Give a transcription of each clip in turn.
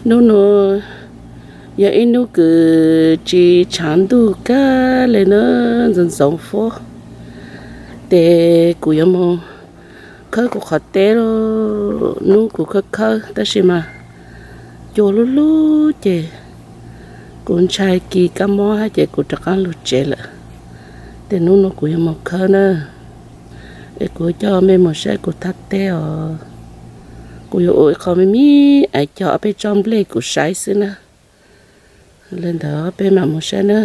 Hnub no yog ib hnub kws tsis tshav ntuj kawg li na, ntxoov ntxoov fuab. Ces kuv yuav mus khawb kuv qhov teb lawm. Hnub kuv khawb khawb tab sis mas cua lub lub ces kuv ntshai kis kab mob hab ces kuv rov qab lug tsev lawm. Ces hnub no kuv yuav mus khawb na, es kuv coj mej mus saib kuv thaj teb os. Kuv yuav ua ib qho me me aiv cog ob peb tsob nplej kuv saib xwb na. Li ntawd peb mam mus saib na.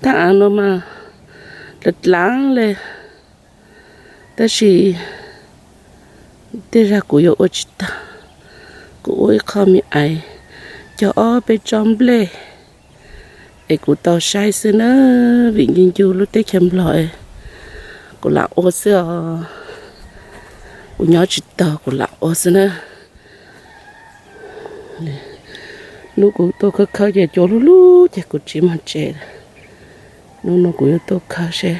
Thaj aav no mas dlav dlav le, tab sis tej zag kuv yuav ua tsis tag. Kuv ua ib qho me aiv cog ob peb tsob nplej es kuv tau saib xwb na, vim ncu ncu lub teb chaws Nplog es kuv lam ua xwb os. Kuv nyob tsis taus kuv lam ua xwb na. Hnub kuv tuaj khawb khawb ces cua lub lub ces kuv tsis mus tsev. Hnub no kuv yuav tuaj khawb seb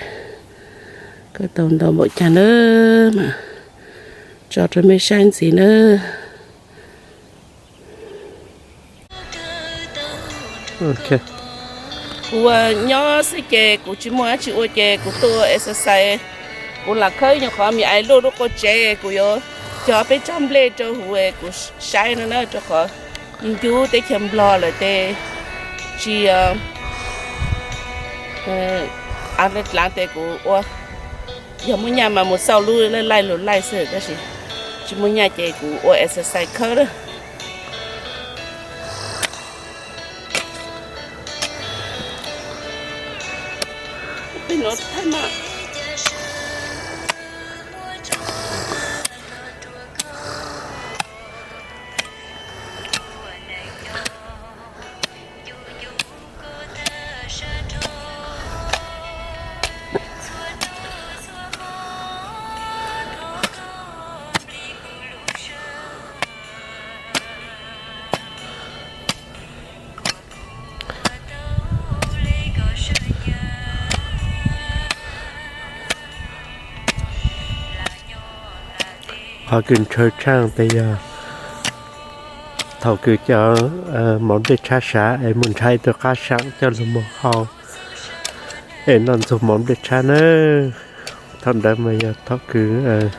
khawb tau ntau npaum cas na, mas tso rau mej saib ntxiv na. Kuv nyob xwb ces kuv tsis muaj dab tsi ua ces kuv tuaj ua exercise. Kuv lam khawb nyuag qhov me aiv luaj lub qub tsev, kuv yuav cog peb tsob nplej rau huv, kuv saib no na, rau qhov ncu ncu teb chaws Nplog lawm ces tsis av dlav dlav ces kuv ua, yog muaj nyaj mas mus xauj lub laij lug laij xwb, tab sis tsis muaj nyaj ces kuv ua exercise khawb lawm. Qhov kws ntshaw tshaaj tes yog thaum kws cov mov nplej tshab sav es mus nrhav ib tug qab saam coj lug moog hau es noj ntxug mov nplej tshab na. Thaum ntawd mas yog thaum kws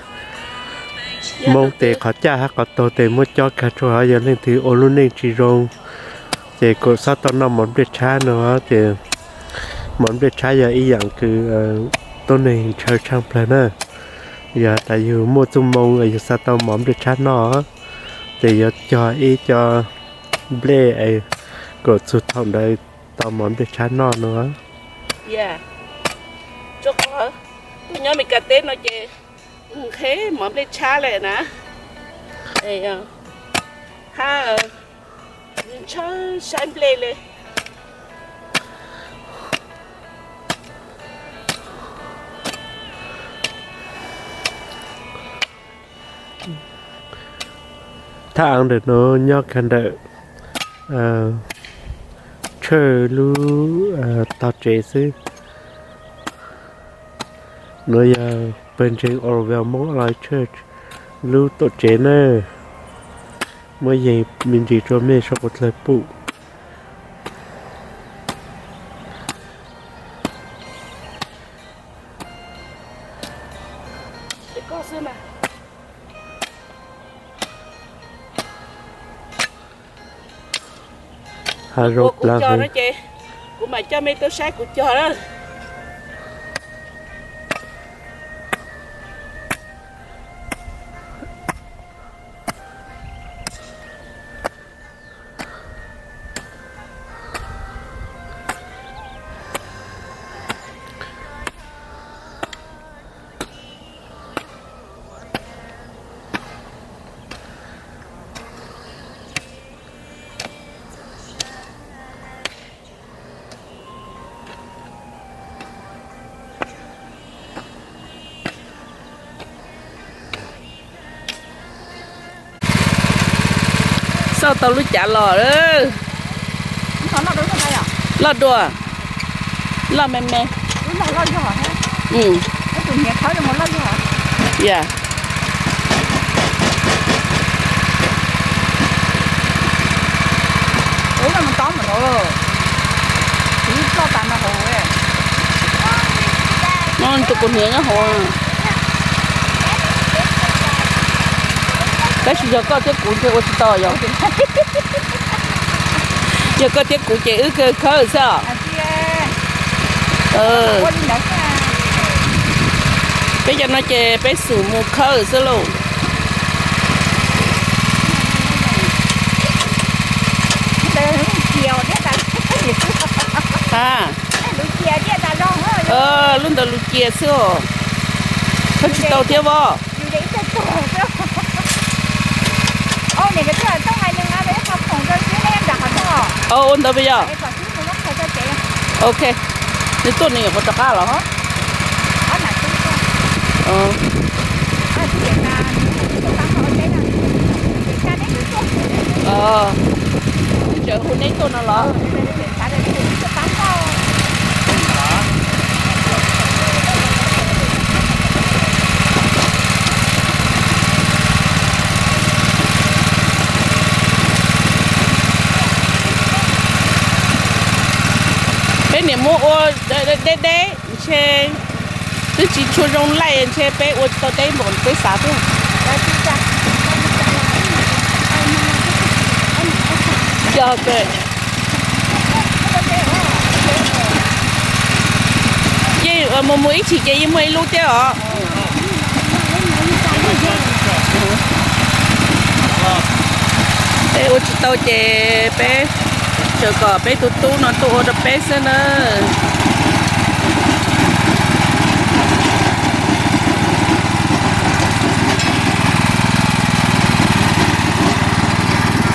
Moob tes qhov caj hab qhov taug tes muab cob kag rua, yog leej twg ua lub neej tsis zoo ces kuj xob tau noj mov nplej tshab no. Ces mov nplej txhab yog ib yaam kws tuab neeg ntshaw tshaaj plawg na. Yog tas yug muaj txuj moo yug xav tau mov nplej txhab noj, ces yuav cog ib co nplej es kom txug thaum ntawd tau mov nplej txhab noj no. Rua qhov tuaj nyob Meskas teb no ces nqhis mov nplej txhab le na, hab ntshaw saib nplej le. Thaj aav ntawm nuav nyob kag ntawm tshawj lub tog tsev xwb. Nuav yog pawg ntseeg Oroville Hmong Allied Church lub tuam tsev na. Muab yees me ntsis rua mej saib kuv dlawg pum. Ua kuv cog no ces kuv mam coj mej tuaj saib kuv cog na. Xauj tau lub cav los lawm. Loj dua, loj me me. Ya. Ub, no mus tob mus no, tiv ploj tas no hauv. No tus kuv hniav nyob hauv. Tab sis yog koj thiab kuv ces ua tsis tau yom. Yog koj thiab kuv ces wb khawb xwb os. Peb cov no ces peb xum mus khawb xwb lauj. Ha, lub ntawd lus cia xwb os. Khawb tsis tau thiab os. Ua ntawd peb yog. Ok, nws tuaj nws yuav qhuav rov qab los. Tseem hu neb tuaj no los? Peb niam muab ua deb deb ntshe twb tsis tshua zoo laij ntshe peb ua tsis tau deb npaum peb xav thiab. Yog ces yeej mus mus ib chim ces yeej muaj ib lub thiab os. Peb ua tsis tau ces peb tseem kom peb tus tub no tuaj ua rau peb xwb na.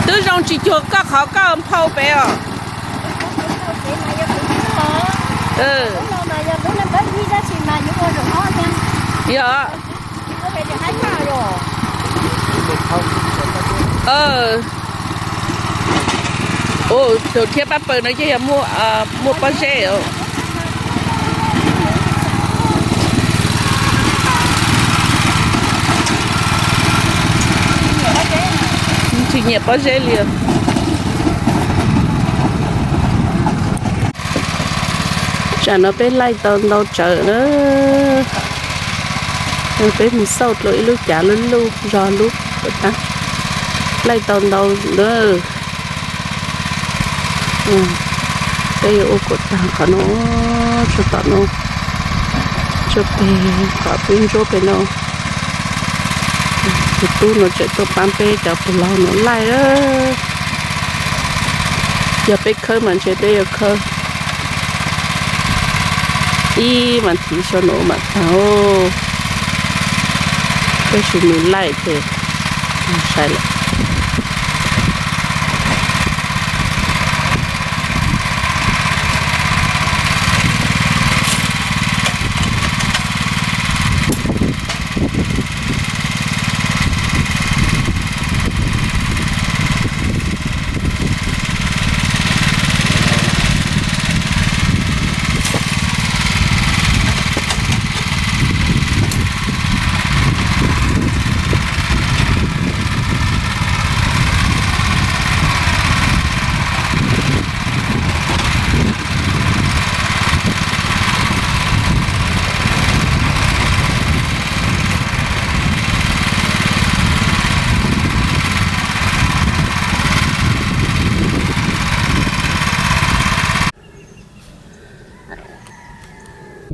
Twb zoo tsis cuag koj qhov koj nphau pem os. Yog. Tus thiab pab pawg no yeej yog muaj pob zeb. Tsis nyiam pob zeb li. Tsam no peb laij tau ntau tsawv na. Peb mus xauj dua ib lub cav lub lub zog lub, laij tau ntau na. Peb yuav ua kom tag qhov no, tsuag tom no, tsuag peg qhov peb ntsuab pem no. Tus tub no tseem tuaj pab peb cov pog laug no laij. Yog peb khawb mas ntshe peb yuav khawb ib vas thiv xyoo no mam tag. Tab sis nws laij ces sai lawm.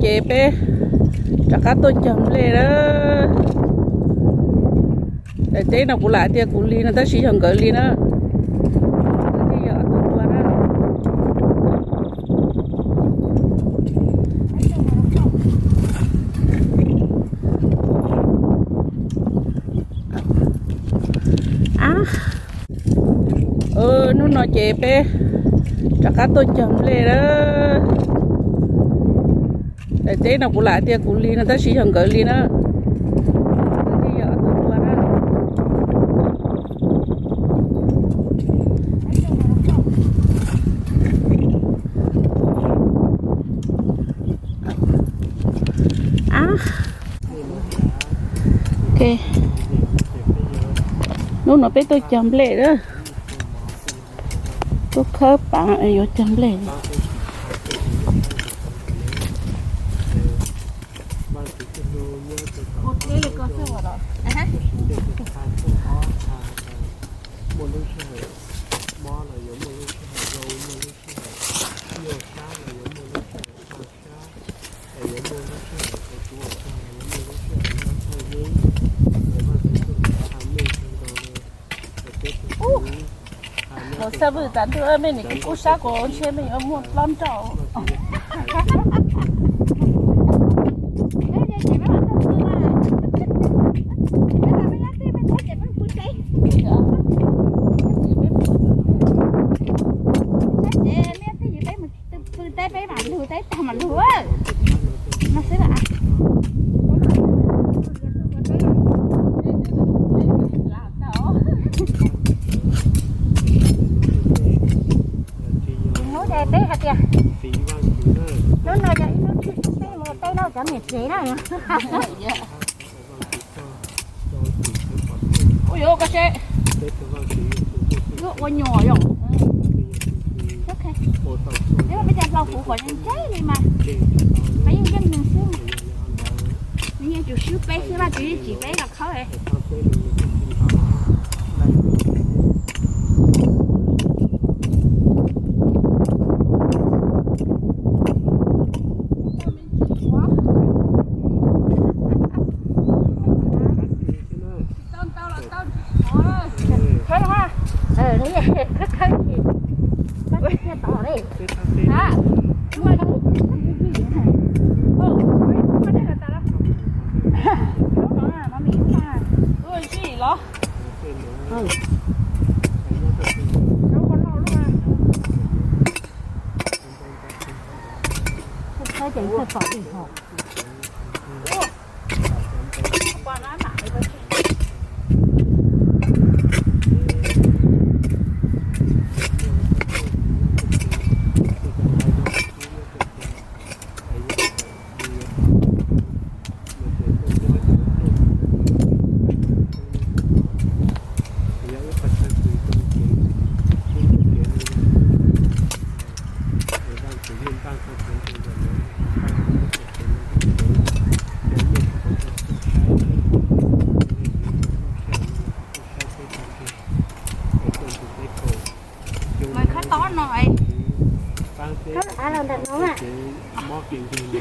Ces peb rov qab tuaj cog nplej na. Daim teb no kuv lam tias kuv li no tab sis yog nkawd li na. Nkawd thiaj yog ob tug tua na. Hnub no ces peb rov qab tuaj cog nplej na. Daim teb no kuv lam tias kuv li no tab sis yog nkawd li na. Nkawd thiaj yog ob tug tua na. Hnub no peb tuaj cog nplej na. Khawb paav yuav cog nplej. Mus xab vwm tas ntuj, mej nim kuv kub sab kuv ntshe mej yuav muaj plaub nroj. Pw teb peb mam lug teb tag mam lug, no xwb. Hnub no peb hais tias hnub no yog ib hnub tshwj xeeb peb mus teb noj cov niam tsev na. Ua yuav ua ko se, ua nyuam yom. Peb cov hlau huv qhov ntse li mas, peb yeej yeej nws xwb. Nws yeej tsum swb peb xwb, Vajtswv yeej tsim peb los khawb. Khawb los, khawb khawb, khawb tod li. Khawb ces pom li hos. Mas khawb tod no es, khawb av los ntawm no. Koj niam tsis li.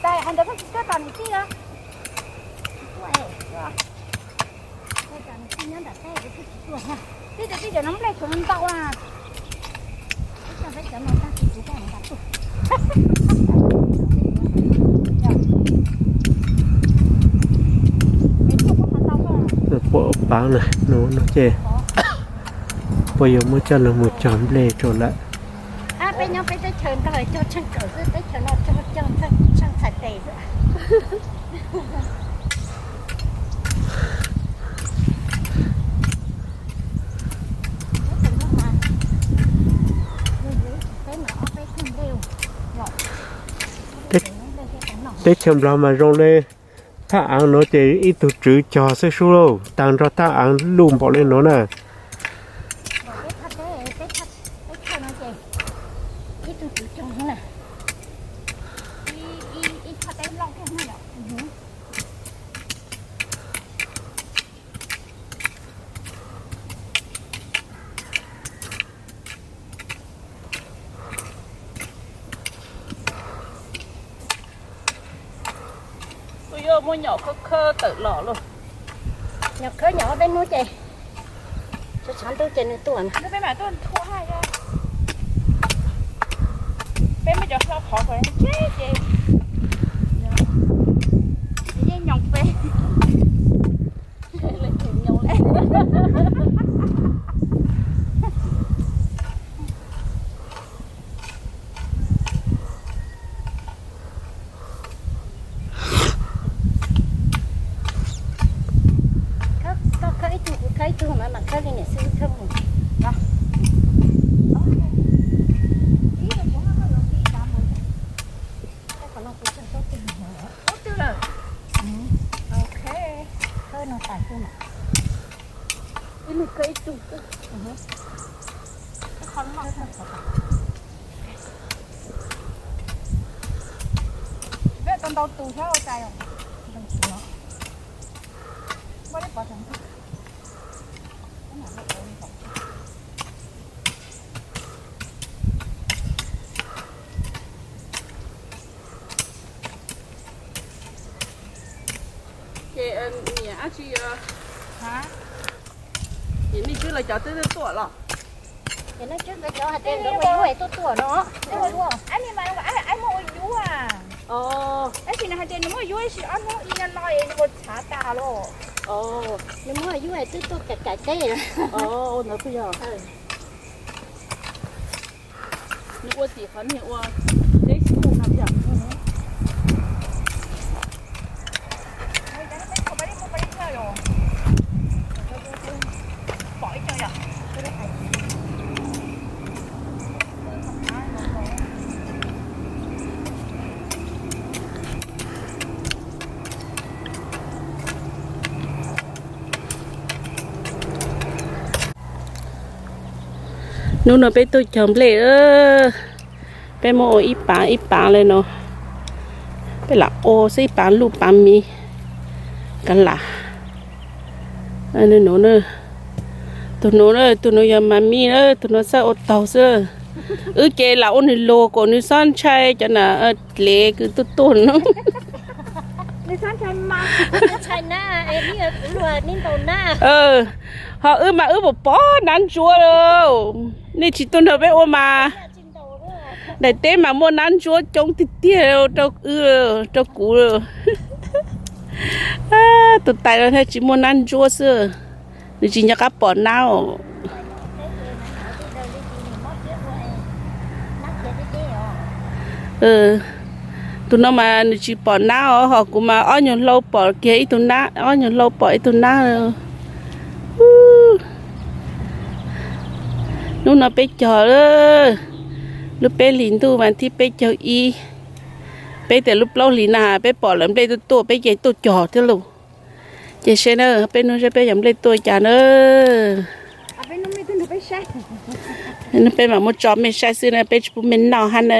Tais hais ntawd koj tsis coj tom niam tij los? Tij cov no nplej tshuav ntau na. Pom paav na, no no ces Puas yuav muab coj los mus cog nplej rau lawm? Peb nyob peb teb chaws Nplog cog tsheej kawm xwb, teb chaws no cog cog tsheej txhais tes xwb. Teb chaws Nplog mas zoo li thaj aav nuav ces ib tug tswv cog xwb sub lauj, tag nrho thaj aav luj npaum li nuav na. Kuj yuav muab nyom khawb khawb tawm los lauj. Nyom khawb nyom ob peb hnub ces tshav ntuj ces nws tuaj na. Peb mam tuaj nthua haj. Peb muab cov hlau qhov kom ntseb ces yeej nyoos peb. Koj khawb ib tug kuv khawb ib tug mas mam khawb li niam xwb khawb mus. Ub twg lawm? Ok. Khawb no tas xwb mas. Ib leeg khawb ib tug. Peb tau ntau tus thiab ua cas yom? Ntau tus os. Muaj li pov tseg. Ces niam dab tsi, niam nej tswb lawv cov twb tuaj los? Ces nej tswb nkawd cov hais tias nkawd muaj yub es tuaj tuaj no. Tab sis nws hais tias nws muaj yub ib sim ob hnub ib no no es nws ua tshav tas los. Nws muaj yub es twb tuaj kaim kaim teb. Ntawd kuj yog. Nws ua tim qhov niag ua teb xub no yog. Hnub no peb tuaj cog nplej, peb muab ua ib pav ib pav li no. Peb lam ua xwb, ib pav luj pav miv, kav lam. Tus nuav, tus nuav yog mas mij na, tus nuav txawj ua taug xwb. Wb ces lam ua nws lug kom nws xob ntshai cov na, dlev kws tuaj tuaj no. Ho wb mas wb pom pom nab ntsuab, nej tsis tuaj nrog peb ua mas. Daim teb mas muaj nab ntsuab coob tiag tiag rau wb, rau kuv. Tus tais no thiaj tsis muaj nab ntsuab xwb, nws tsis nco qab pom nab. Tus no mas nws tsis pom nab os, ho kuv mas ob nyuag hlau pom kiag ib tug nab, ob nyuag hlau pom ib tug nab. Hnub no peb cog lub peb hlis ntuj vas thib peb caug ib, peb tias lub plaub hlis na peb pom lawv nplej tuaj tuaj peb ces tuaj cog thiab lauj. Ces seb na peb hnub seb peb cov nplej tuaj cas na. Peb mam muab tso mej saib xwb na, peb tsis pub mej noj hab na.